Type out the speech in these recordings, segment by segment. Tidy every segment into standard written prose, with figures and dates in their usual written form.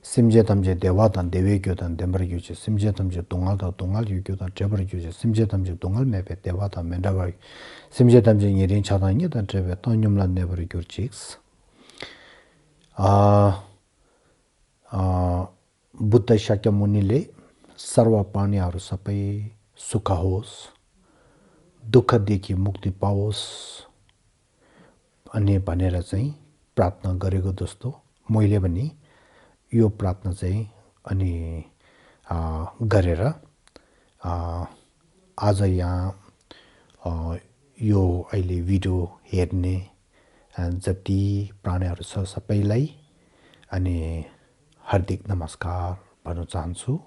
심제담제 대화단 대외교단 덴버교제 심제담제 동알다 동알유교단 제버교제 심제담제 동알매베 대화단 멘다버 심제담제 예린 차단이다 제베 돈뇽란 네버교직스 아 बुद्ध शाक्यमुनिले सर्व प्राणीहरू सबै सुख होस् दुःखदेखि मुक्ति पाओस् अनि भनेर चाहिँ प्रार्थना गरेको जस्तो मैले पनि यो प्रार्थना चाहिँ अनि गरेर आज यहाँ यो अहिले भिडियो हेर्ने जति प्राणीहरू छ सबैलाई अनि हार्दिक नमस्कार भन्न चाहन्छु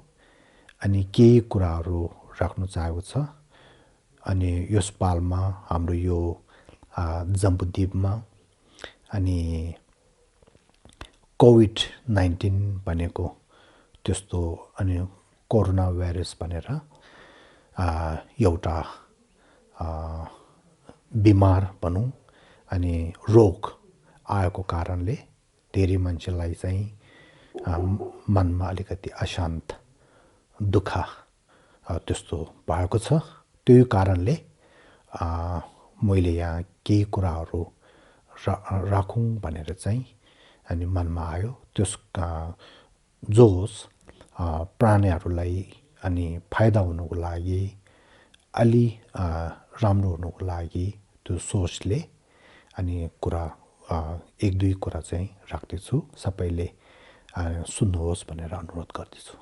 अनि केही कुराहरू राख्न चाहेको छ अनि यस पालमा हाम्रो यो जम्बुद्वीपमा अनि कोभिड-19 भनेको त्यस्तो अनि कोरोना भाइरस भनेर एउटा बिमार भनौं अनि रोग आएको कारणले धेरै मान्छेलाई चाहिँ मनमा अलिकति अशान्त दुःख त्यस्तो भएको छ त्यो कारणले मैले यहाँ केही कुराहरू राखौं भनेर चाहिँ अनि मनमा आयो त्यस जोस प्राणीहरूलाई अनि फाइदा हुनुको लागि अलि राम्रो हुनुको लागि त्यो सोचले अनि कुरा एक दुई कुरा चाहिँ राख्दैछु सबैले सुन्नुहोस् भनेर अनुरोध गर्दैछु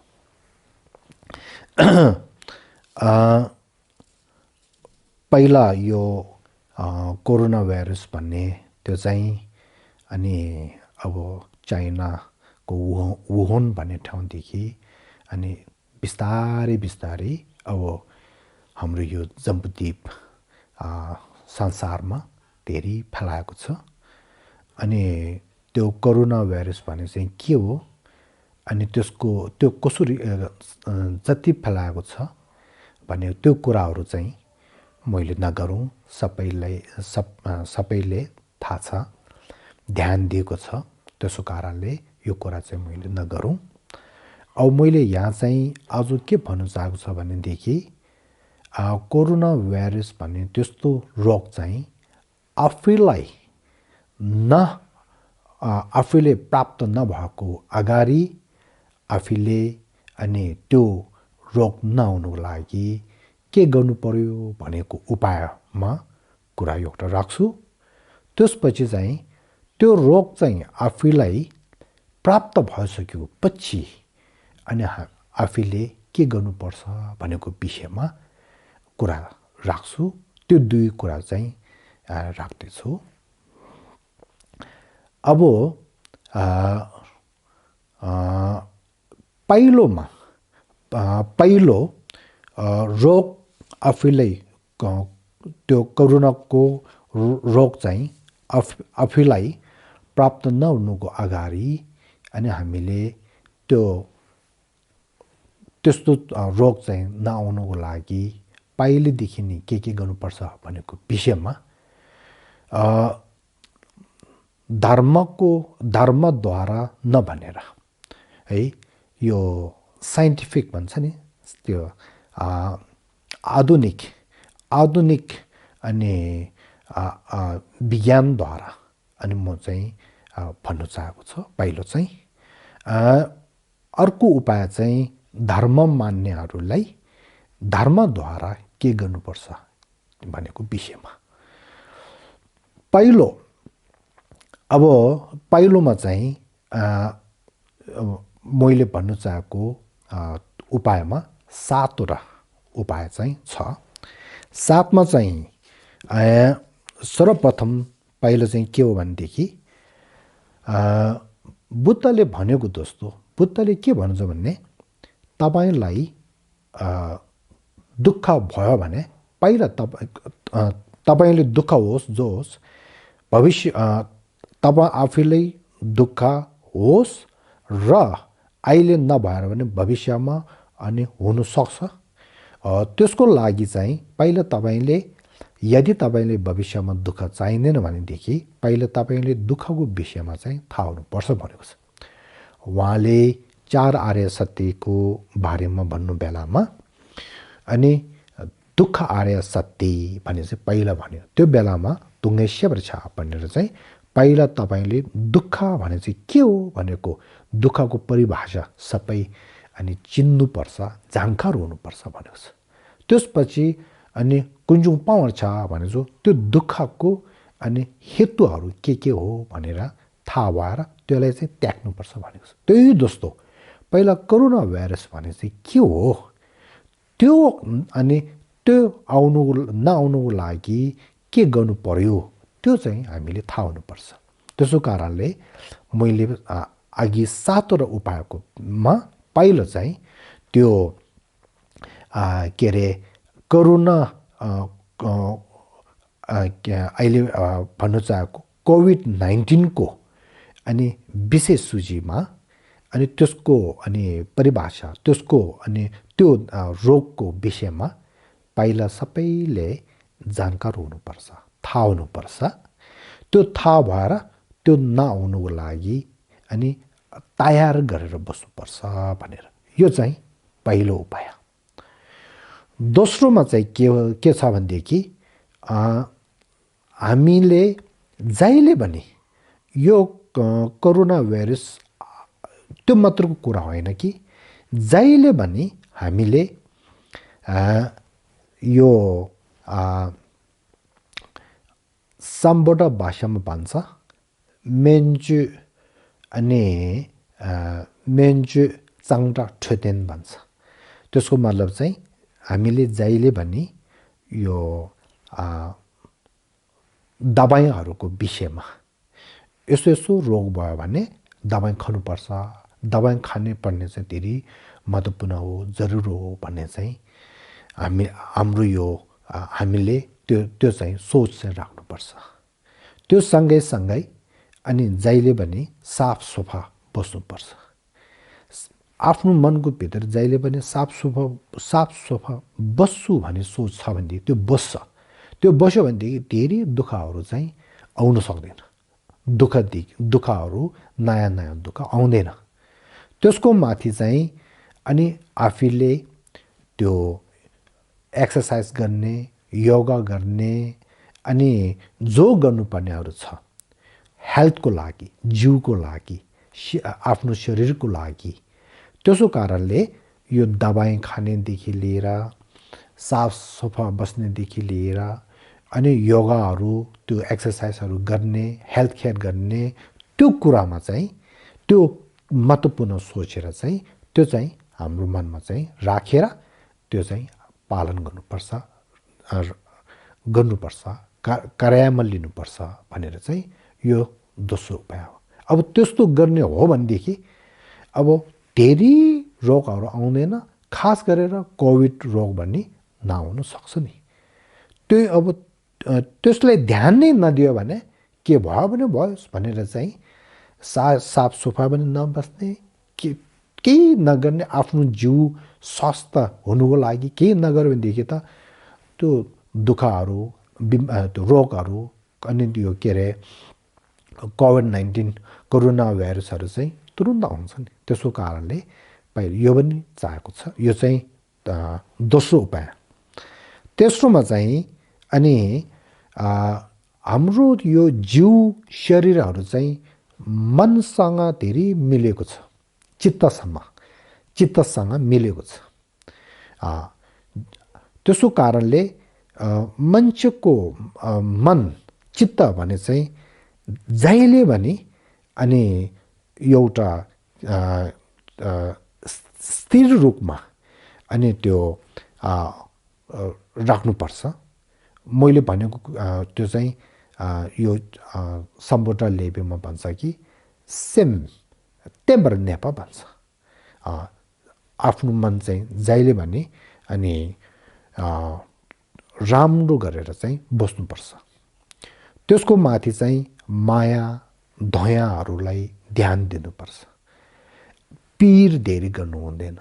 पहिला यो कोरोना भाइरस भन्ने त्यो चाहिँ अनि अब चाइनाको वुहान भन्ने ठाउँदेखि अनि बिस्तारै अब हाम्रो यो जम्बुद्वीप संसारमा धेरै फैलाएको छ अनि त्यो कोरोना भाइरस भने चाहिँ के हो अनि त्यसको त्यो कसरी जति फैलाएको छ भने त्यो कुराहरू चाहिँ मैले नगरौं सबैले थाहा छ ध्यान दिएको छ त्यसो कारणले यो कुरा चाहिँ मैले नगरौं अब मैले यहाँ चाहिँ आज के भन्न चाहेको छ भनेदेखि कोरोना भाइरस भन्ने त्यस्तो रोग चाहिँ आफैले प्राप्त नभएको अगाडि आफैले अनि त्यो रोग नहुनुको लागि के गर्नु पर्यो भनेको उपायमा कुरा एउटा राख्छु त्यसपछि चाहिँ त्यो रोग चाहिँ आफैलाई प्राप्त भइसक्यो पछि अनि आफैले के गर्नुपर्छ भनेको विषयमा कुरा राख्छु त्यो दुई कुरा चाहिँ राख्दैछु अब पहिलो रोग आफैलाई त्यो कोरोनाको रोग चाहिँ आफैलाई प्राप्त नहुनुको अगाडि अनि हामीले त्यस्तो रोग चाहिँ नआउनुको लागि पहिलेदेखि नै के गर्नुपर्छ भनेको विषयमा धर्मद्वारा नभनेर है यो साइन्टिफिक भन्छ नि त्यो आधुनिक अनि विज्ञानद्वारा अनि म चाहिँ भन्न चाहेको छ पहिलो चाहिँ अर्को उपाय चाहिँ धर्म मान्नेहरूलाई धर्मद्वारा के गर्नुपर्छ भनेको विषयमा पहिलोमा चाहिँ मैले भन्न चाहेको उपायमा 7 वटा उपाय चाहिँ छ 7मा चाहिँ सर्वप्रथम पहिलो चाहिँ के हो भनेदेखि बुद्धले भनेको जस्तो बुद्धले के भन्छ भन्ने तपाईलाई दुःख भयो भने पहिला तपाईले दुःख होस् जो होस् भविष्य तपाईं आफैले दुःख होस् र अहिले नभएर भने भविष्यमा अनि हुन सक्छ त्यसको लागि चाहिँ पहिला तपाईले यदि तपाईले भविष्यमा दुःख चाहिँदैन भनेदेखि पहिला तपाईले दुःखको विषयमा चाहिँ थाहा हुनुपर्छ भनेको छ उहाँले 4 आर्य सत्यको बारेमा भन्नु बेलामा अनि दुःख आर्य सत्य भने चाहिँ पहिला भन्यो। त्यो बेलामा तुङ्गेश्वर छ भनेर चाहिँ पहिला तपाईँले दुःख भने चाहिँ के हो भनेको दुःखको परिभाषा सबै अनि चिन्नुपर्छ, जानकार हुनुपर्छ भनेको छ। त्यसपछि अनि कुन्जुङ पावर छ भने चाहिँ त्यो दुःखको अनि हेतुहरू के हो भनेर थाहा भएर त्यसलाई चाहिँ त्याग्नुपर्छ भनेको छ। त्यही जस्तो पहिला कोरोना भाइरस भने चाहिँ के हो त्यो अनि त्यो नआउनुको लागि के गर्नु पर्यो त्यो चाहिँ हामीले थाहा हुनुपर्छ। त्यसो कारणले मैले अघि 7वटा उपायकोमा पहिलो चाहिँ त्यो के अरे कोरोना अहिले भन्नु चाहेको कोभिड-19 को अनि विशेष सूचीमा अनि त्यसको अनि परिभाषा त्यसको अनि त्यो रोगको विषयमा पहिला सबैले जानकार हुनुपर्छ, थाहा हुनुपर्छ। त्यो थाहा भएर त्यो नआउनुको लागि अनि तयार गरेर बस्नुपर्छ भनेर यो चाहिँ पहिलो उपाय। दोस्रोमा चाहिँ के छ भनेदेखि हामीले जहिले पनि यो कोरोना भाइरस त्यो मात्रको कुरा होइन कि जहिले पनि हामीले यो सम्बोट भाषामा भन्छ मेन्जु अनि मेन्जु चाङ्डा ठुतेन भन्छ। त्यसको मतलब चाहिँ हामीले जहिले पनि यो दबाईहरूको विषयमा यसो रोग भयो भने दबाई खानुपर्छ, दबाई खाने पर्ने चाहिँ धेरै महत्त्वपूर्ण हो, जरुर हो भन्ने चाहिँ हाम्रो यो हामीले त्यो चाहिँ सोच चाहिँ राख्नुपर्छ। त्यो सँगै अनि जहिले पनि साफ सफा बस्नुपर्छ। आफ्नो मनको भित्र जहिले पनि साफ सफा बस्छु भन्ने सोच छ भनेदेखि त्यो बस्छ। त्यो बस्यो भनेदेखि धेरै दुःखहरू चाहिँ आउन सक्दैन। दुःखहरू नयाँ दुःख आउँदैन। त्यसको माथि चाहिँ अनि आफूले त्यो एक्सर्साइज गर्ने, योगा गर्ने अनि जो गर्नुपर्नेहरू छ हेल्थको लागि, जिउको लागि, आफ्नो शरीरको लागि, त्यसो कारणले यो दबाई खानेदेखि लिएर साफ सफा बस्नेदेखि लिएर अनि योगाहरू त्यो एक्सर्साइजहरू गर्ने, हेल्थ केयर गर्ने त्यो कुरामा चाहिँ त्यो महत्त्वपूर्ण सोचेर चाहिँ त्यो चाहिँ हाम्रो मनमा चाहिँ राखेर त्यो चाहिँ पालन गर्नुपर्छ, कार्यान्वयन लिनुपर्छ भनेर चाहिँ यो दोस्रो उपाय हो। अब त्यस्तो गर्ने हो भनेदेखि अब धेरै रोगहरू आउँदैन, खास गरेर कोभिड रोग भन्ने नआउन सक्छ नि। त्यो अब त्यसलाई ध्यान नै नदियो भने के भयो भने भयो भनेर चाहिँ साफ सफा पनि नबस्ने, केही नगर्ने, आफ्नो जिउ स्वास्थ्य हुनुको लागि केही नगर्यो भनेदेखि त त्यो दुःखहरू त्यो रोगहरू अनि त्यो के अरे कोभिड-19 कोरोना भाइरसहरू चाहिँ तुरुन्त आउँछ नि। त्यसको कारणले पहिलो यो पनि चाहेको छ। यो चाहिँ दोस्रो उपाय। तेस्रोमा चाहिँ अनि हाम्रो यो जिउ शरीरहरू चाहिँ मनसँग धेरै मिलेको छ, चित्तसँग मिलेको छ। त्यसो कारणले मान्छेको मन चित्त भने चाहिँ जहिले पनि अनि एउटा स्थिर रूपमा अनि त्यो राख्नुपर्छ। मैले भनेको त्यो चाहिँ यो सम्बोट लेबेमा भन्छ कि सेम टेम्पर नेपा भन्छ। आफ्नो मन चाहिँ जहिले पनि अनि राम्रो गरेर चाहिँ बस्नुपर्छ। त्यसको माथि चाहिँ माया दयाहरूलाई ध्यान दिनुपर्छ। पीर धेरै गर्नु हुँदैन,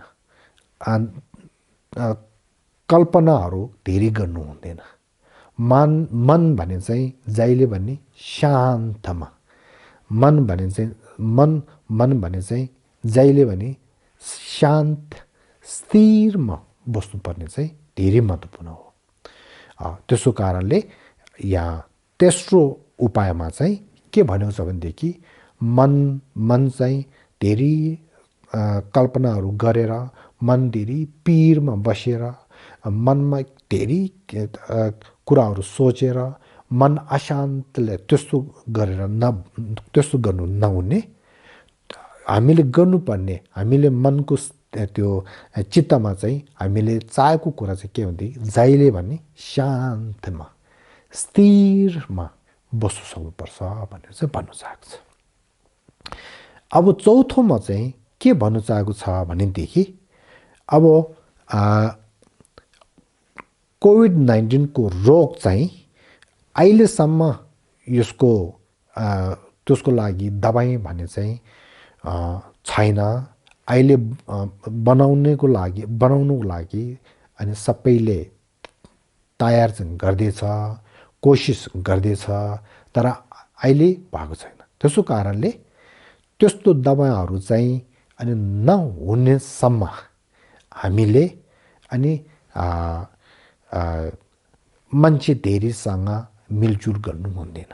कल्पनाहरू धेरै गर्नु हुँदैन। मन भने चाहिँ जहिले पनि शान्तमा, मन भने चाहिँ जहिले पनि शान्त स्थिरमा बस्नुपर्ने चाहिँ धेरै महत्त्वपूर्ण हो। त्यसो कारणले यहाँ तेस्रो उपायमा चाहिँ के भनेको छ भनेदेखि मन चाहिँ धेरै कल्पनाहरू गरेर, मन धेरै पिरमा बसेर, मनमा धेरै कुराहरू सोचेर, मन अशान्तले त्यस्तो गरेर त्यस्तो गर्नु नहुने। हामीले गर्नुपर्ने, हामीले मनको त्यो चित्तमा चाहिँ हामीले चाहेको कुरा चाहिँ के भनेदेखि जहिले भने शान्तमा स्थिरमा बस्नु सक्नुपर्छ भनेर चाहिँ भन्नु चाहेको छ। अब चौथोमा चाहिँ के भन्नु चाहेको छ भनेदेखि अब कोभिड-19 रोग चाहिँ अहिलेसम्म यसको त्यसको लागि दबाई भन्ने चाहिँ छैन। अहिले बनाउनुको लागि अनि सबैले तयार चाहिँ गर्दैछ, कोसिस गर्दैछ, तर अहिले भएको छैन। त्यसो कारणले त्यस्तो दबाईहरू चाहिँ अनि नहुनेसम्म हामीले अनि मान्छे धेरैसँग मिलजुल गर्नु हुँदैन।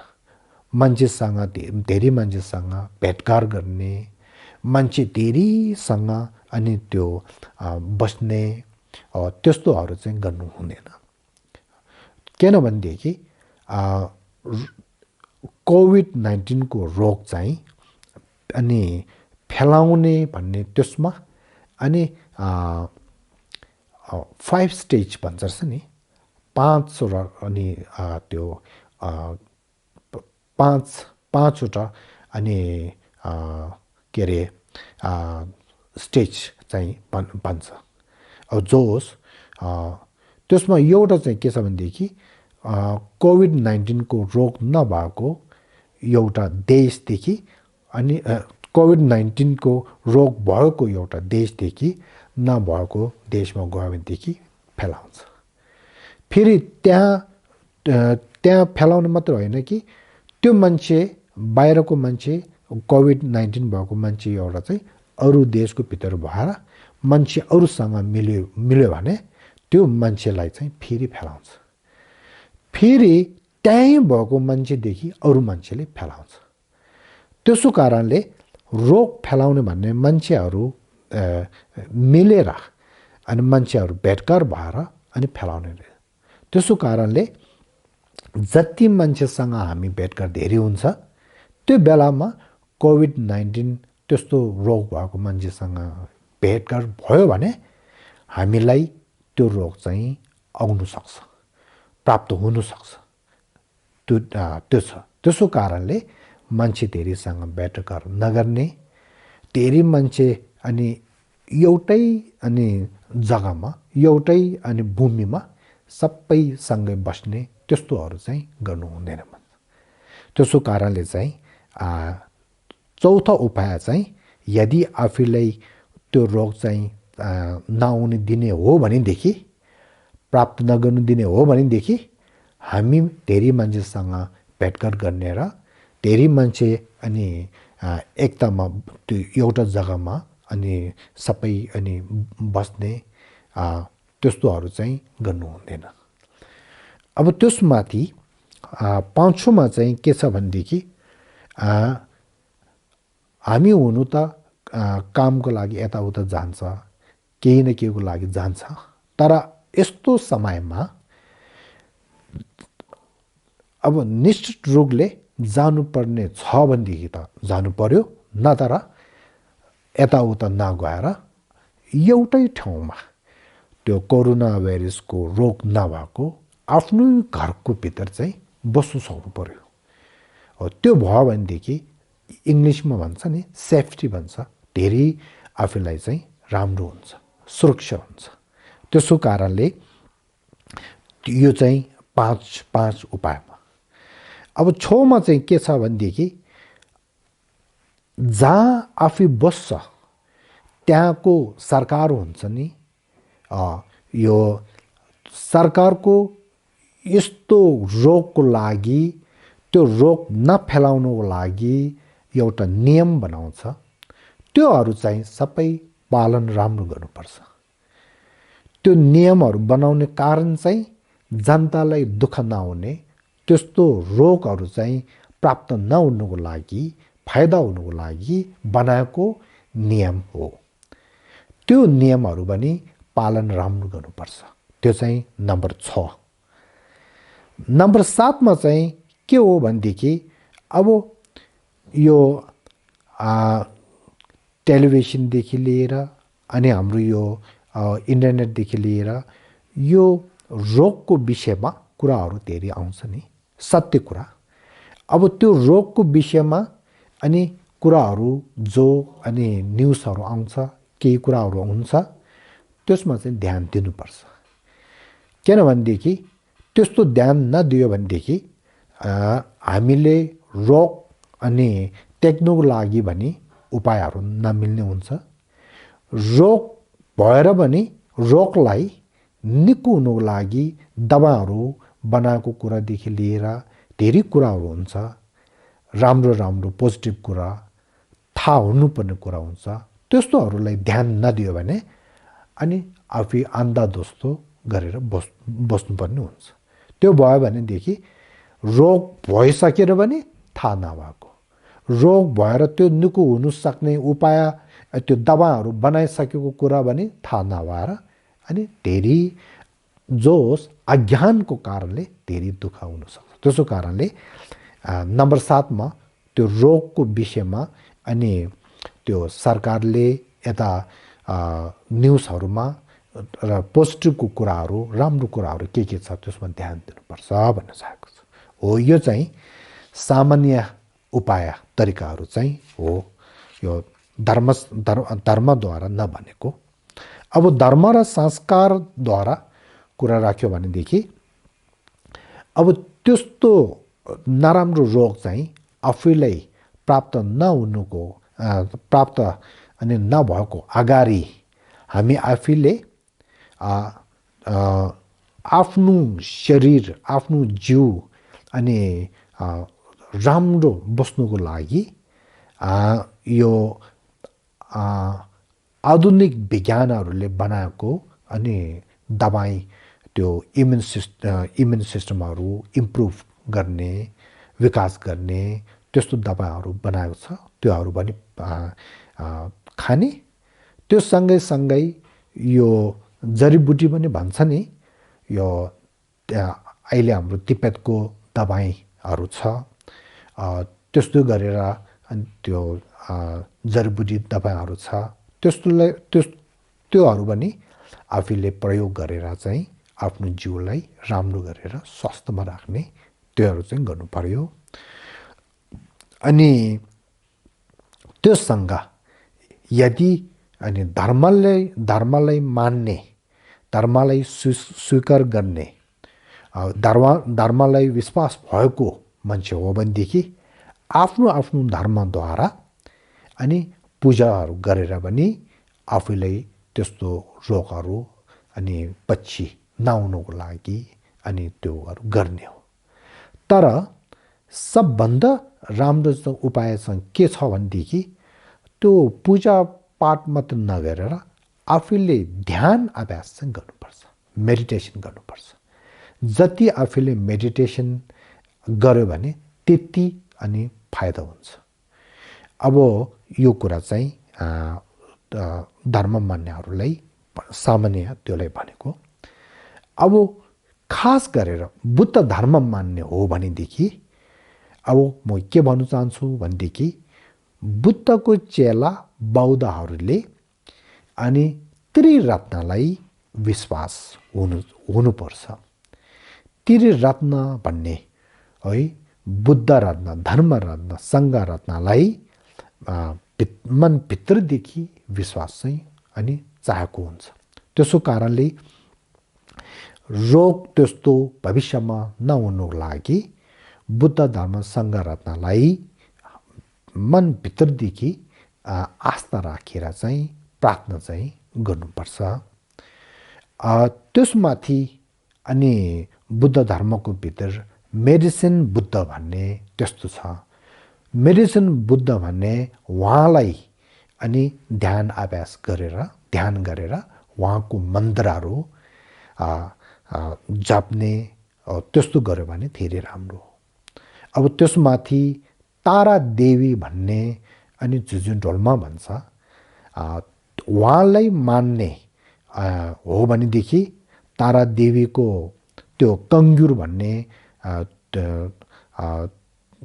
धेरै मान्छेसँग भेटघाट गर्ने, मान्छे धेरैसँग अनि त्यो बस्ने त्यस्तोहरू चाहिँ गर्नु हुँदैन। किनभनेदेखि कोभिड-19 रोग चाहिँ अनि फैलाउने भन्ने त्यसमा अनि 5 स्टेज भन्छ नि, 5वटा अनि त्यो 5वटा अनि के अरे स्टेज चाहिँ भन्छ। अब जो होस् त्यसमा एउटा चाहिँ के छ भनेदेखि कोभिड-19 रोग नभएको एउटा देशदेखि अनि कोभिड-19 रोग भएको एउटा देशदेखि नभएको देशमा गयो भनेदेखि फैलाउँछ। फेरि त्यहाँ फैलाउनु मात्र होइन कि त्यो मान्छे बाहिरको मान्छे कोभिड-19 भएको मान्छे एउटा चाहिँ अरू देशको भित्र भएर मान्छे अरूसँग मिल्यो भने त्यो मान्छेलाई चाहिँ फेरि फैलाउँछ। फेरि त्यहीँ भएको मान्छेदेखि अरू मान्छेले फैलाउँछ। त्यसो कारणले रोग फैलाउने भन्ने मान्छेहरू मिलेर अनि मान्छेहरू भेटघाट भएर अनि फैलाउने। त्यसो कारणले जति मान्छेसँग हामी भेटघाट धेरै हुन्छ त्यो बेलामा कोभिड-19 त्यस्तो रोग भएको मान्छेसँग भेटघाट भयो भने हामीलाई त्यो रोग चाहिँ आउनु सक्छ, प्राप्त हुन सक्छ। त्यो छ। त्यसो कारणले मान्छे धेरैसँग भेटघाट नगर्ने, धेरै मान्छे अनि एउटै अनि जग्गामा एउटै अनि भूमिमा सबैसँगै बस्ने त्यस्तोहरू चाहिँ गर्नु हुँदैन। त्यसो कारणले चाहिँ चौथो उपाय चाहिँ यदि आफूलाई त्यो रोग चाहिँ नआउन दिने हो भनेदेखि, प्राप्त नगर्नु दिने हो भनेदेखि हामी धेरै मान्छेसँग भेटघाट गर्ने र धेरै मान्छे अनि एकतामा त्यो एउटा जग्गामा अनि सबै अनि बस्ने त्यस्तोहरू चाहिँ गर्नु हुँदैन। अब त्यसमाथि पाँचौँमा चाहिँ के छ भनेदेखि हामी हुनु त कामको लागि यताउता जान्छ, केही न केहीको लागि जान्छ, तर यस्तो समयमा अब निश्चित रूपले जानुपर्ने छ भनेदेखि त जानु पर्यो, नतर यताउता नगएर एउटै ठाउँमा त्यो कोरोना भाइरसको रोग नभएको आफ्नो घरको भित्र चाहिँ बस्नु सक्नु पर्यो। त्यो भयो भनेदेखि इङ्ग्लिसमा भन्छ नि सेफ्टी भन्छ, धेरै आफूलाई चाहिँ राम्रो हुन्छ, सुरक्षा हुन्छ। त्यसो कारणले यो चाहिँ पाँच उपायमा। अब 6मा चाहिँ के छ भनेदेखि जहाँ आफै बस्छ त्यहाँको सरकार हुन्छ नि, यो सरकारको यस्तो रोगको लागि, त्यो रोग नफैलाउनको लागि एउटा नियम बनाउँछ। त्योहरू चाहिँ सबै पालन राम्रो गर्नुपर्छ। त्यो नियमहरू बनाउने कारण चाहिँ जनतालाई दुःख नहुने, त्यस्तो रोगहरू चाहिँ प्राप्त नहुनुको लागि, फाइदा हुनुको लागि बनाएको नियम हो। त्यो नियमहरू पनि पालन राम्रो गर्नुपर्छ। त्यो चाहिँ नम्बर 6। नम्बर 7मा चाहिँ के हो भनेदेखि अब यो टेलिभिजनदेखि लिएर अनि हाम्रो यो इन्टरनेटदेखि लिएर यो रोगको विषयमा कुराहरू धेरै आउँछ नि, सत्य कुरा। अब त्यो रोगको विषयमा अनि कुराहरू जो अनि न्युजहरू आउँछ, केही कुराहरू हुन्छ, त्यसमा चाहिँ ध्यान दिनुपर्छ। किनभनेदेखि त्यस्तो ध्यान नदियो भनेदेखि हामीले रोग अनि टेक्नुको लागि भने उपायहरू नमिल्ने हुन्छ। रोग भएर पनि रोगलाई निको हुनुको लागि दबाईहरू बनाएको कुरादेखि लिएर धेरै कुराहरू हुन्छ। राम्रो राम्रो पोजिटिभ कुरा, थाहा हुनुपर्ने कुरा हुन्छ। त्यस्तोहरूलाई ध्यान नदियो भने अनि आफै अन्धा जस्तो गरेर बस्नुपर्ने हुन्छ। त्यो भयो भनेदेखि रोग भइसकेर पनि थाहा नभएको, रोग भएर त्यो निको हुनु सक्ने उपाय, त्यो दबाईहरू बनाइसकेको कुरा पनि थाहा नभएर अनि धेरै जोस अज्ञानको कारणले धेरै दुःख हुनसक्छ। त्यसो कारणले नम्बर 7मा त्यो रोगको विषयमा अनि त्यो सरकारले यता न्युजहरूमा र पोजिटिभको कुराहरू, राम्रो कुराहरू के छ त्यसमा ध्यान दिनुपर्छ भन्न चाहेको छु। हो, यो चाहिँ सामान्य उपाय तरिकाहरू चाहिँ हो, यो धर्मद्वारा नभनेको। अब धर्म र संस्कारद्वारा कुरा राख्यो भनेदेखि अब त्यस्तो नराम्रो रोग चाहिँ आफैलाई प्राप्त नहुनुको, प्राप्त अनि नभएको अगाडि हामी आफैले आफ्नो शरीर, आफ्नो जिउ अनि राम्रो बस्नुको लागि यो आधुनिक विज्ञानहरूले बनाएको अनि दबाई, त्यो इम्युन सिस्टमहरू इम्प्रुभ गर्ने, विकास गर्ने त्यस्तो दबाईहरू बनाएको छ। त्योहरू पनि खाने। त्यो सँगै यो जडीबुटी पनि भन्छ नि, यो अहिले हाम्रो तिब्बतको दबाईहरू छ, त्यस्तो गरेर अनि त्यो जडीबुटी दबाईहरू छ, त्योहरू पनि आफूले प्रयोग गरेर चाहिँ आफ्नो जिउलाई राम्रो गरेर स्वास्थ्यमा राख्ने, त्योहरू चाहिँ गर्नु पर्यो। अनि त्योसँग यदि अनि धर्मलाई मान्ने, धर्मलाई स्वीकार गर्ने, धर्मलाई विश्वास भएको मान्छे हो भनेदेखि आफ्नो आफ्नो धर्मद्वारा अनि पूजाहरू गरेर पनि आफूलाई त्यस्तो रोगहरू अनि पछि नआउनुको लागि अनि त्योहरू गर्ने हो। तर सबभन्दा राम्रो उपाय चाहिँ के छ भनेदेखि त्यो पूजा पाठ मात्र नगरेर आफूले ध्यान अभ्यास चाहिँ गर्नुपर्छ, मेडिटेसन गर्नुपर्छ। जति आफूले मेडिटेसन गर्यो भने त्यति अनि फाइदा हुन्छ। अब यो कुरा चाहिँ धर्म मान्नेहरूलाई सामान्य त्योलाई भनेको। अब खास गरेर बुद्ध धर्म मान्ने हो भनेदेखि अब म के भन्न चाहन्छु भनेदेखि बुद्धको चेला बौद्धहरूले अनि त्रिरत्नलाई विश्वास हुनुपर्छ। त्रिरत्न भन्ने है बुद्ध रत्न, धर्म रत्न, सङ्घ रत्नलाई मनभित्रदेखि विश्वास चाहिँ अनि चाहेको हुन्छ। त्यसो कारणले रोग त्यस्तो भविष्यमा नहुनुको लागि बुद्ध धर्म सङ्घ रत्नलाई मनभित्रदेखि आस्था राखेर चाहिँ प्रार्थना चाहिँ गर्नुपर्छ। त्यसमाथि अनि बुद्ध धर्मको भित्र मेडिसिन बुद्ध भन्ने त्यस्तो छ। मेडिसिन बुद्ध भन्ने उहाँलाई अनि ध्यान अभ्यास गरेर ध्यान गरेर उहाँको मन्त्रहरू जप्ने त्यस्तो गर्यो भने धेरै राम्रो हो। अब त्यसमाथि तारा देवी भन्ने अनि जुन ढोलमा भन्छ उहाँलाई मान्ने हो भनेदेखि तारा देवीको त्यो कङ्गुर भन्ने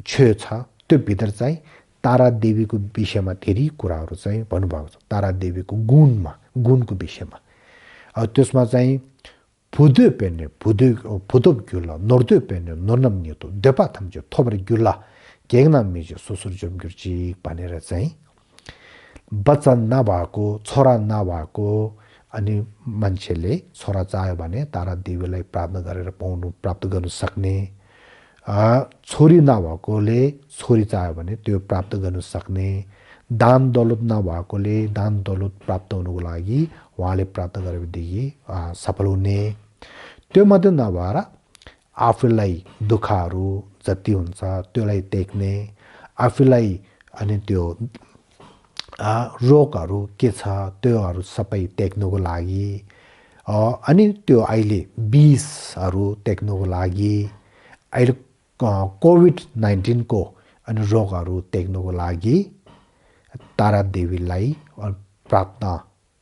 छेउ छ, त्यो भित्र चाहिँ तारा देवीको विषयमा धेरै कुराहरू चाहिँ भन्नुभएको छ। तारा देवीको गुणको विषयमा त्यसमा चाहिँ फुदो पेन्ने फुदो ग्युला नर्दो पेन्ने नर्नम नितो देपा थम्च्यो थोबरे ग्युला केगना मिज्यो सोसुर जुम्गिर्ची भनेर चाहिँ बच्चा नभएको छोरा नभएको अनि मान्छेले छोरा चाह्यो भने तारा देवीलाई प्रार्थना गरेर प्राप्त गर्न सक्ने, छोरी नभएकोले छोरी चाह्यो भने त्यो प्राप्त गर्न सक्ने, दान दौलत नभएकोले दान दौलत प्राप्त हुनुको लागि उहाँले प्राप्त गरेदेखि सफल हुने। त्यो मात्रै नभएर आफूलाई दुःखहरू जति हुन्छ त्योलाई देख्ने, आफूलाई अनि त्यो रोगहरू के छ त्योहरू सबै देख्नुको लागि, अनि त्यो अहिले विषहरू देख्नुको लागि, अहिले कोभिड-19 को अनि रोगहरू देख्नुको लागि तारा देवीलाई प्रार्थना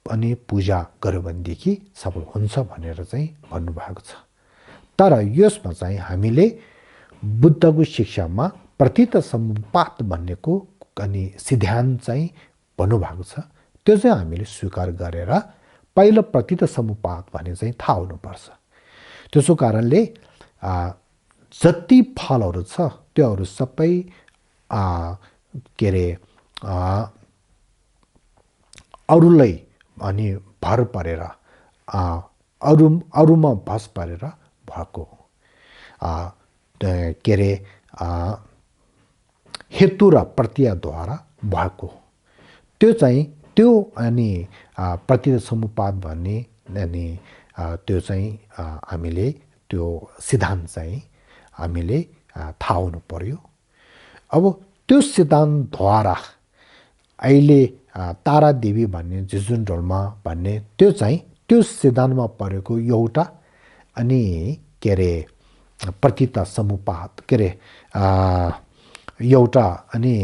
अनि पूजा गर्यो भनेदेखि सफल हुन्छ भनेर चाहिँ भन्नुभएको छ। तर यसमा चाहिँ हामीले बुद्धको शिक्षामा प्रतीत समुपात भन्नेको अनि सिद्धान्त चाहिँ भन्नुभएको छ, त्यो चाहिँ हामीले स्वीकार गरेर पहिलो प्रतीत समुपात भने चाहिँ थाहा हुनुपर्छ। त्यसो कारणले जति फलहरू छ त्योहरू सबै के अरे अरूलाई अनि भर परेर अरूमा भस परेर भएको के अरे हेतु र प्रत्ययद्वारा भएको त्यो चाहिँ त्यो अनि प्रतीत समुपात भन्ने अनि त्यो चाहिँ हामीले त्यो सिद्धान्त चाहिँ हामीले थाहा हुनु पर्यो। अब त्यो सिद्धान्तद्वारा अहिले तारा देवी भन्ने जुन ढोलमा भन्ने त्यो चाहिँ त्यो सिद्धान्तमा परेको एउटा अनि के अरे प्रतीत समुपात के अरे एउटा अनि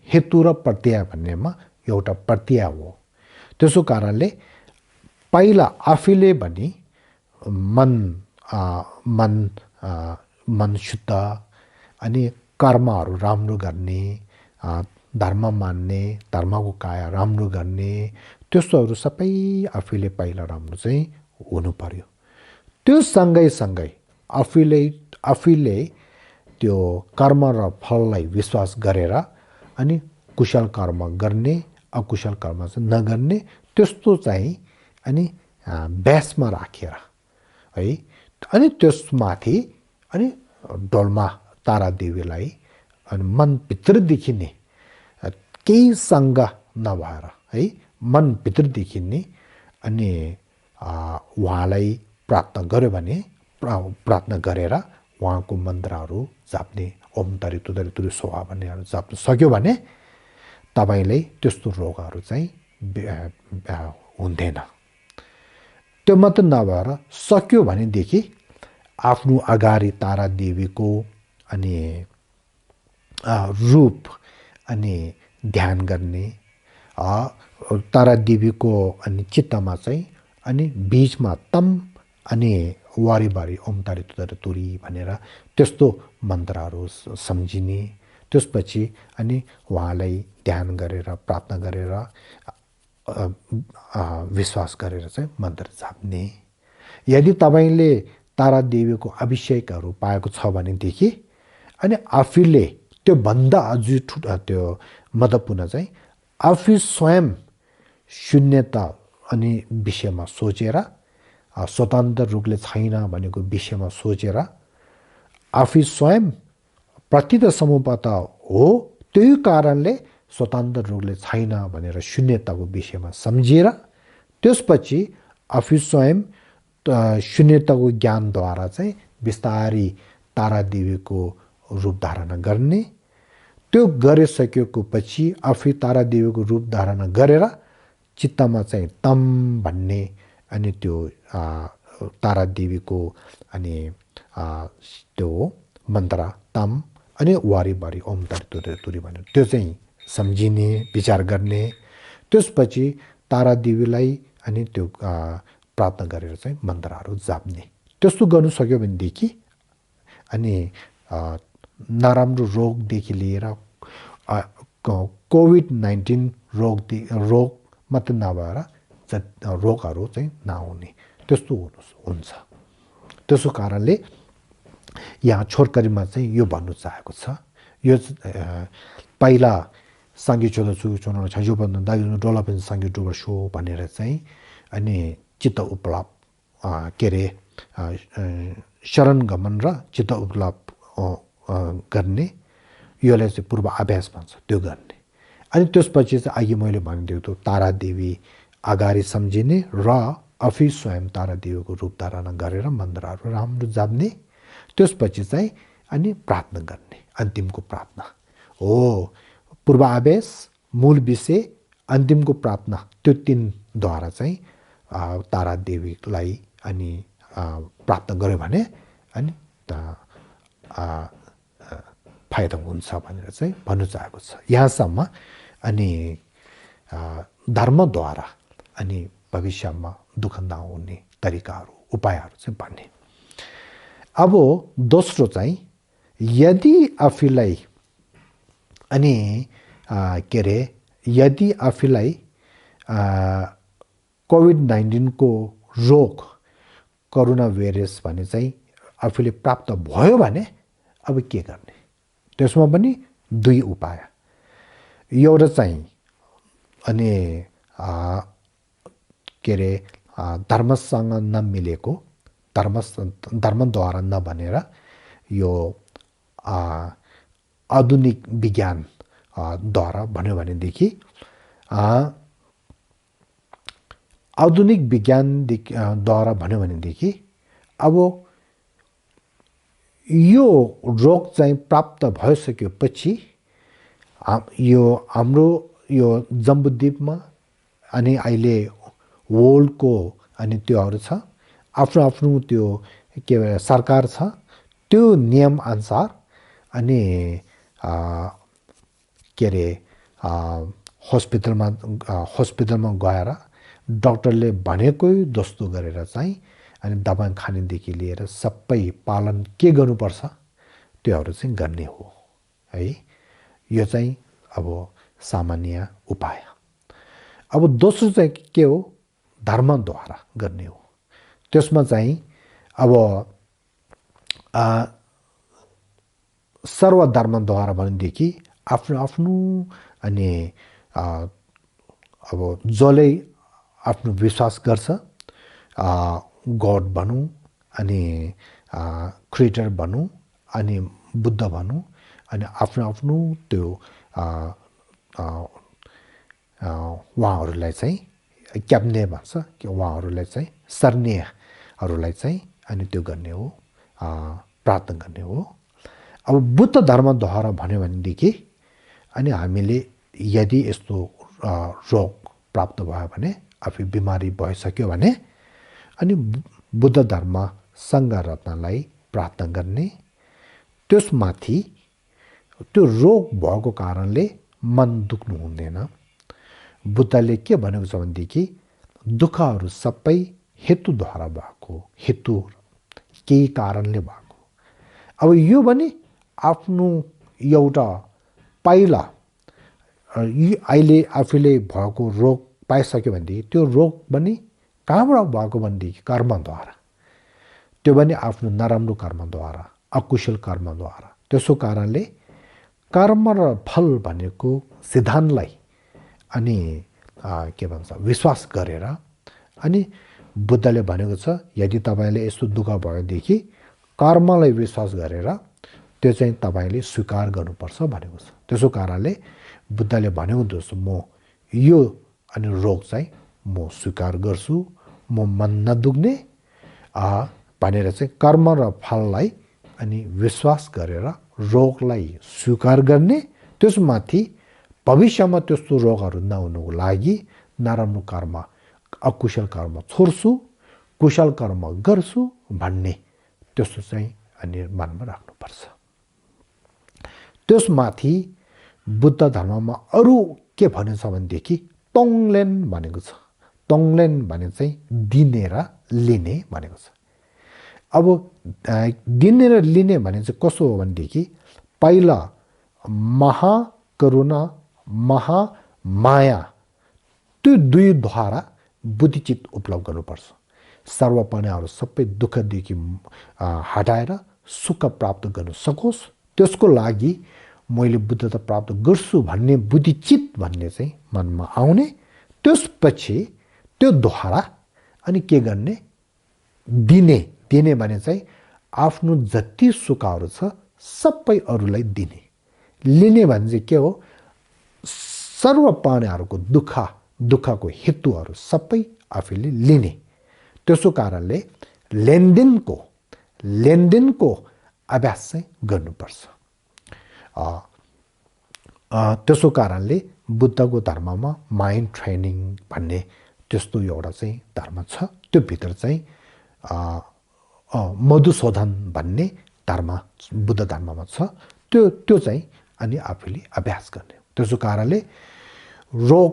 हेतु र प्रत्यय भन्नेमा एउटा प्रत्यय हो। त्यसो कारणले पहिला आफैले पनि मन शुद्ध अनि कर्महरू राम्रो गर्ने, धर्म मान्ने, धर्मको काया राम्रो गर्ने, त्यस्तोहरू सबै आफैले पहिला राम्रो चाहिँ हुनु पर्यो। त्यो सँगै आफैले त्यो कर्म र फललाई विश्वास गरेर अनि कुशल कर्म गर्ने, अकुशल कर्म चाहिँ नगर्ने, त्यस्तो चाहिँ अनि बेसमा राखेर है अनि त्यसमाथि अनि ढोलमा तारा देवीलाई अनि मनभित्रदेखि नै केही सङ्ग नभएर है मनभित्रदेखि नै अनि उहाँलाई प्रार्थना गर्यो भने प्रार्थना गरेर उहाँको मन्त्रहरू जप्ने ओम तरी तुदरी तुरी सोहा भन्नेहरू जप्न सक्यो भने तपाईँलाई त्यस्तो रोगहरू चाहिँ हुँदैन। त्यो मात्र नभएर सक्यो भनेदेखि आफ्नो अगाडि तारा देवीको अनि रूप अनि ध्यान गर्ने, तारा देवीको अनि चित्तमा चाहिँ अनि बीचमा तम अनि वारिबारी ओम तारी तुदरी तुरी भनेर त्यस्तो मन्त्रहरू सम्झिने, त्यसपछि अनि उहाँलाई ध्यान गरेर प्रार्थना गरेर विश्वास गरेर चाहिँ मन्त्र जाप्ने। यदि तपाईँले तारा देवीको अभिषेकहरू पाएको छ भनेदेखि अनि आफूले त्यो भन्दा अझै त्यो महत्त्वपूर्ण चाहिँ आफू स्वयं शून्यता अनि विषयमा सोचेर, स्वतन्त्र रूपले छैन भनेको विषयमा सोचेर, आफू स्वयं प्रतीत समुपात हो त्यही कारणले स्वतन्त्र रूपले छैन भनेर शून्यताको विषयमा सम्झेर त्यसपछि आफू स्वयं शून्यताको ज्ञानद्वारा चाहिँ बिस्तारै तारा देवीको रूप धारण गर्ने त्यो गरिसकेको पछि आफै तारा देवीको रूप धारण गरेर चित्तमा चाहिँ तम भन्ने अनि त्यो तारा देवीको अनि त्यो मन्त्र तम अनि वारिबारी ओम तरी तुरी भन्ने त्यो चाहिँ सम्झिने विचार गर्ने त्यसपछि तारा देवीलाई अनि त्यो प्रार्थना गरेर चाहिँ मन्त्रहरू जाप्ने त्यस्तो गर्नु सक्यो भनेदेखि अनि नराम्रो रोगदेखि लिएर कोभिड-19 रोग मात्र नभएर रोगहरू चाहिँ नहुने त्यस्तो हुन्छ। त्यसो कारणले यहाँ छोटकरीमा चाहिँ यो भन्नु चाहेको छ। यो पहिला सांगे चोला चुनाव छ यो भन्दा दागिनो डोलापिन सांगे डुबर सो भनेर चाहिँ अनि चित्त उपलाप के अरे शरण गमन र चित्त उपलाप गर्ने योलाई चाहिँ पूर्व अभ्यास भन्छ त्यो गर्ने। अनि त्यसपछि चाहिँ अघि मैले भनिदिएको त्यो तारा देवी अगाडि सम्झिने र आफै स्वयं तारा देवीको रूप धारण गरेर मन्त्रहरू राम्रो जाप्ने त्यसपछि चाहिँ अनि प्रार्थना गर्ने अन्तिमको प्रार्थना हो। पूर्व अभ्यास मूल विषय अन्तिमको प्रार्थना त्यो तीनद्वारा चाहिँ तारा देवीलाई अनि प्राप्त गर्यो भने अनि फाइदा हुन्छ भनेर चाहिँ भन्नु चाहेको छ यहाँसम्म। अनि धर्मद्वारा अनि भविष्यमा दुःख नहुने तरिकाहरू उपायहरू चाहिँ भन्ने। अब दोस्रो चाहिँ यदि आफूलाई अनि के अरे यदि आफूलाई कोभिड-19 को रोग कोरोना भाइरस भने चाहिँ आफूले प्राप्त भयो भने अब के गर्ने त्यसमा पनि दुई उपाय। एउटा चाहिँ अनि के अरे धर्मसँग नमिलेको धर्मद्वारा नभनेर यो आधुनिक विज्ञान द्वारा भन्यो भनेदेखि आधुनिक विज्ञान द्वारा भन्यो भनेदेखि अब यो रोग चाहिँ प्राप्त भइसकेपछि यो हाम्रो यो जम्बुद्वीपमा अनि अहिले वर्ल्डको अनि त्योहरू छ आफ्नो आफ्नो त्यो के भन्छ सरकार छ त्यो नियम अनुसार अनि के अरे हस्पिटलमा गएर डाक्टरले भनेकै जस्तो गरेर चाहिँ अनि दबाई खानेदेखि लिएर सबै पालन के गर्नुपर्छ त्योहरू चाहिँ गर्ने हो है। यो चाहिँ अब सामान्य उपाय। अब दोस्रो चाहिँ के हो धर्मद्वारा गर्ने हो। त्यसमा चाहिँ अब सर्वधर्मद्वारा भनेदेखि आफ्नो आफ्नो अनि अब जसले आफ्नो विश्वास गर्छ गड भनौँ अनि क्रिएटर भनौँ अनि बुद्ध भनौँ अनि आफ्नो आफ्नो त्यो उहाँहरूलाई चाहिँ क्याप्ने भन्छ कि उहाँहरूलाई चाहिँ सर्नेहरूलाई चाहिँ अनि त्यो गर्ने हो प्रार्थना गर्ने हो। अब बुद्ध धर्मद्वारा भन्यो भनेदेखि अनि हामीले यदि यस्तो रोग प्राप्त भयो भने आफै बिमारी भइसक्यो भने अनि बुद्ध धर्म सङ्घ रत्नलाई प्रार्थना गर्ने। त्यसमाथि त्यो रोग भएको कारणले मन दुख्नु हुँदैन। बुद्धले के भनेको छ भनेदेखि दुःखहरू सबै हेतुद्वारा भएको हेतु केही कारणले भएको। अब यो पनि आफ्नो एउटा पहिला अहिले आफूले भएको रोग पाइसक्यो भनेदेखि त्यो रोग पनि कहाँबाट भएको भनेदेखि कर्मद्वारा त्यो पनि आफ्नो नराम्रो कर्मद्वारा अकुशल कर्मद्वारा। त्यसो कारणले कर्म र फल भनेको सिद्धान्तलाई अनि के भन्छ विश्वास गरेर अनि बुद्धले भनेको छ यदि तपाईँले यस्तो दुःख भएदेखि कर्मलाई विश्वास गरेर त्यो चाहिँ तपाईँले स्वीकार गर्नुपर्छ भनेको छ। त्यसो कारणले बुद्धले भनेको जस्तो म यो अनि रोग चाहिँ म स्वीकार गर्छु म मन नदुख्ने भनेर चाहिँ कर्म र फललाई अनि विश्वास गरेर रोगलाई स्वीकार गर्ने त्यसमाथि भविष्यमा त्यस्तो रोगहरू नहुनुको लागि नराम्रो कर्म अकुशल कर्म छोड्छु कुशल कर्म गर्छु भन्ने त्यस्तो चाहिँ अनि मनमा राख्नुपर्छ। त्यसमाथि बुद्ध धर्ममा अरू के भनिन्छ भनेदेखि तोङलेन भनेको छ। तोङलेन भने चाहिँ दिने र लिने भनेको छ। अब दिने र लिने भने चाहिँ कसो हो भनेदेखि पहिला महाकरुणा महामाया त्यो दुईद्वारा बुद्धिचित उपलब्ध गर्नुपर्छ। सर्वपनाहरू सबै दुःखदेखि हटाएर सुख प्राप्त गर्न सकोस् त्यसको लागि मैले बुद्धता प्राप्त गर्छु भन्ने बुद्धिचित भन्ने चाहिँ मनमा आउने। त्यसपछि त्यो द्वारा अनि के गर्ने दिने दिने भने चाहिँ आफ्नो जति सुखहरू छ सबै अरूलाई दिने। लिने भने चाहिँ के हो सर्व प्राणीहरूको दुःखको हेतुहरू सबै आफैले लिने। त्यसो कारणले लेनदेनको अभ्यास चाहिँ गर्नुपर्छ। त्यसो कारणले बुद्धको धर्ममा माइन्ड ट्रेनिङ भन्ने त्यस्तो एउटा चाहिँ धर्म छ। त्यो भित्र चाहिँ मधुशोधन भन्ने धर्म बुद्ध धर्ममा छ। त्यो चाहिँ अनि आफूले अभ्यास गर्ने। त्यसो कारणले रोग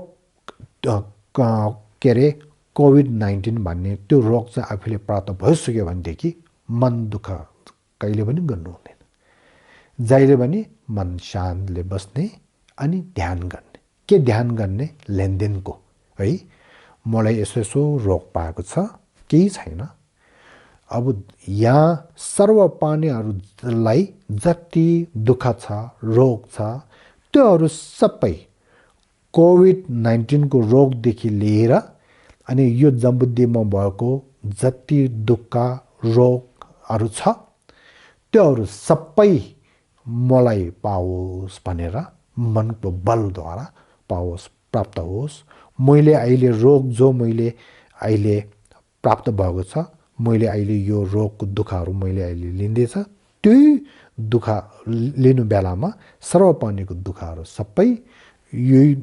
के अरे कोभिड-19 भन्ने त्यो रोग चाहिँ आफूले प्राप्त भइसक्यो भनेदेखि मन दुःख कहिले पनि गर्नु हुँदैन। जहिले पनि मन शान्तले बस्ने अनि ध्यान गर्ने। के ध्यान गर्ने लेनदेनको है मलाई यसो रोग पाएको छ केही छैन। अब यहाँ सर्व प्राणीहरूलाई जति दुःख छ रोग छ त्योहरू सबै कोभिड-19 को रोगदेखि लिएर अनि यो जम्बुद्वीपमा भएको जति दुःख रोगहरू छ त्योहरू सबै मलाई पाओस् भनेर मनको बलद्वारा पाओस् प्राप्त होस्। मैले अहिले रोग जो मैले अहिले प्राप्त भएको छ मैले अहिले यो रोगको दुःखहरू मैले अहिले लिँदैछ त्यही दुःख लिनु बेलामा सर्वप्राणीको दुःखहरू सबै यही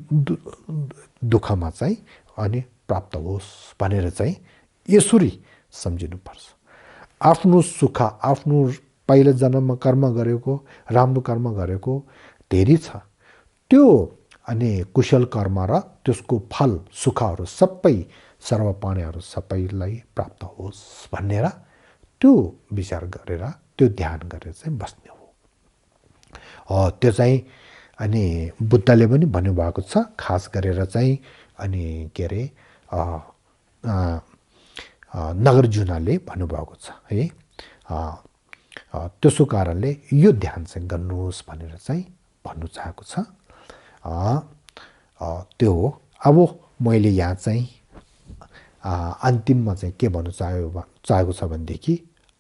दुःखमा चाहिँ अनि प्राप्त होस् भनेर चाहिँ यसरी सम्झिनुपर्छ। आफ्नो सुख आफ्नो पहिलो जन्ममा कर्म गरेको राम्रो कर्म गरेको धेरै छ त्यो अनि कुशल कर्म र त्यसको फल सुखहरू सबै सर्वप्राणीहरू सबैलाई प्राप्त होस् भनेर त्यो विचार गरेर त्यो ध्यान गरेर चाहिँ बस्ने हो। त्यो चाहिँ अनि बुद्धले पनि भन्नुभएको छ खास गरेर चाहिँ अनि के अरे नागार्जुनले भन्नुभएको छ है। त्यसो कारणले यो ध्यान चाहिँ गर्नुहोस् भनेर चाहिँ भन्नु चाहेको छ। त्यो हो। अब मैले यहाँ चाहिँ अन्तिममा चाहिँ के भन्नु चाहेको छ भनेदेखि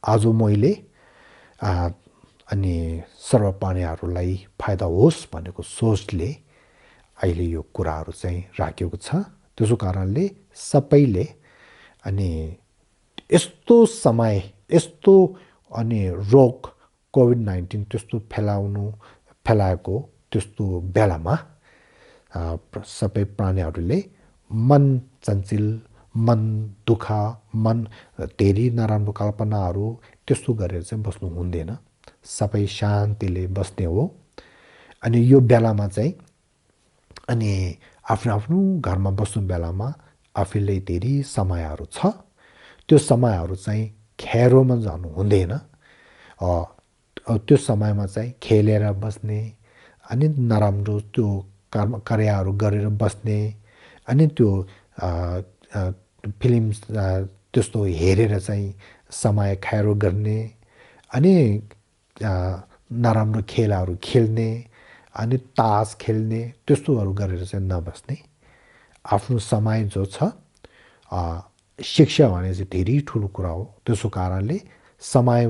आज मैले अनि सर्वप्राणीहरूलाई फाइदा होस् भनेको सोचले अहिले यो कुराहरू चाहिँ राखेको छ। त्यसो कारणले सबैले अनि यस्तो समय यस्तो अनि रोग कोभिड-19 त्यस्तो फैलाएको त्यस्तो बेलामा सबै प्राणीहरूले मन चञ्चल मन दुःख मन धेरै नराम्रो कल्पनाहरू त्यस्तो गरेर चाहिँ बस्नु हुँदैन। सबै शान्तिले बस्ने हो। अनि यो बेलामा चाहिँ अनि आफ्नो आफ्नो घरमा बस्नु बेलामा आफूले धेरै समयहरू छ त्यो समयहरू चाहिँ खेरोमा जानु हुँदैन। त्यो समयमा चाहिँ खेलेर बस्ने अनि नराम्रो त्यो कार्यहरू गरेर बस्ने अनि त्यो फिल्म त्यस्तो हेरेर चाहिँ समय खेरो गर्ने अनि नराम्रो खेलहरू खेल्ने अनि तास खेल्ने त्यस्तोहरू गरेर चाहिँ नबस्ने। आफ्नो समय जो छ शिक्षा भने चाहिँ धेरै ठुलो कुरा हो। त्यसो कारणले समय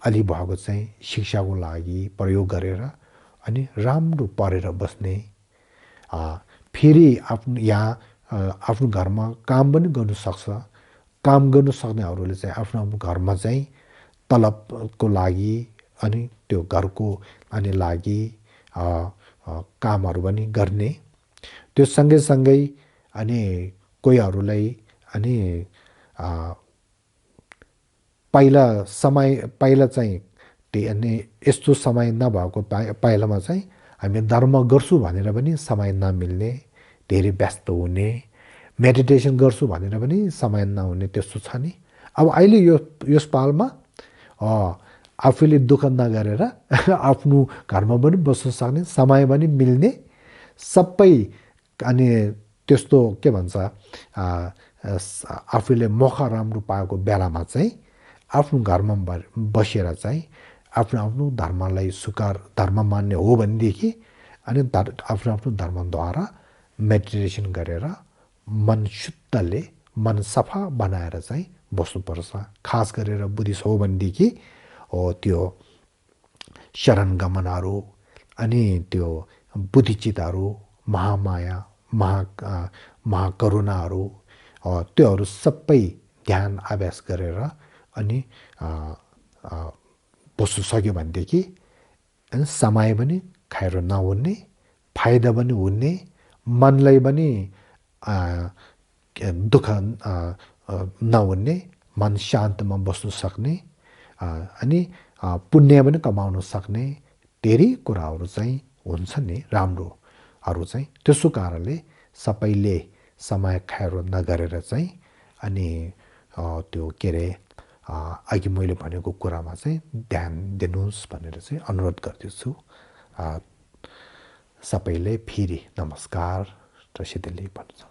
अलि भएको चाहिँ शिक्षाको लागि प्रयोग गरेर अनि राम्रो पढेर बस्ने। फेरि आफ्नो यहाँ आफ्नो घरमा काम पनि गर्नु सक्छ। काम गर्नु सक्नेहरूले चाहिँ आफ्नो आफ्नो घरमा चाहिँ तलबको लागि अनि त्यो घरको अनि लागि कामहरू पनि गर्ने, त्यो सँगै अनि कोहीहरूलाई अनि पहिला चाहिँ अनि यस्तो समय नभएको पाइलामा चाहिँ हामी धर्म गर्छु भनेर पनि समय नमिल्ने, धेरै व्यस्त हुने, मेडिटेसन गर्छु भनेर पनि समय नहुने, त्यस्तो छ नि। अब अहिले यस पालमा आफूले दुःख नगरेर आफ्नो घरमा पनि बस्न सक्ने, समय पनि मिल्ने, सबै अनि त्यस्तो के भन्छ आफूले मौका राम्रो पाएको बेलामा चाहिँ आफ्नो घरमा बसेर चाहिँ आफ्नो धर्मलाई स्वीकार धर्म मान्ने हो भनेदेखि अनि आफ्नो धर्मद्वारा मेडिटेसन गरेर मन शुद्धले मन सफा बनाएर चाहिँ बस्नुपर्छ। खास गरेर बुद्धिस्ट हो भनेदेखि त्यो शरण गमनहरू अनि त्यो बुद्धिचितहरू, महामाया, महाकरुणाहरू, त्योहरू सबै ध्यान अभ्यास गरेर अनि बस्नु सक्यो भनेदेखि समय पनि खाएर नहुने, फाइदा पनि हुने, मनलाई पनि दुःख नहुने, मन शान्तमा बस्नु सक्ने अनि पुण्य पनि कमाउन सक्ने धेरै कुराहरू चाहिँ हुन्छ नि राम्रोहरू चाहिँ। त्यसो कारणले सबैले समय खाएर नगरेर चाहिँ अनि त्यो के अरे अघि मैले भनेको कुरामा चाहिँ ध्यान दिनुहोस् भनेर चाहिँ अनुरोध गर्दछु। सबैले फेरि नमस्कार र सिधै भन्न चाहन्छु।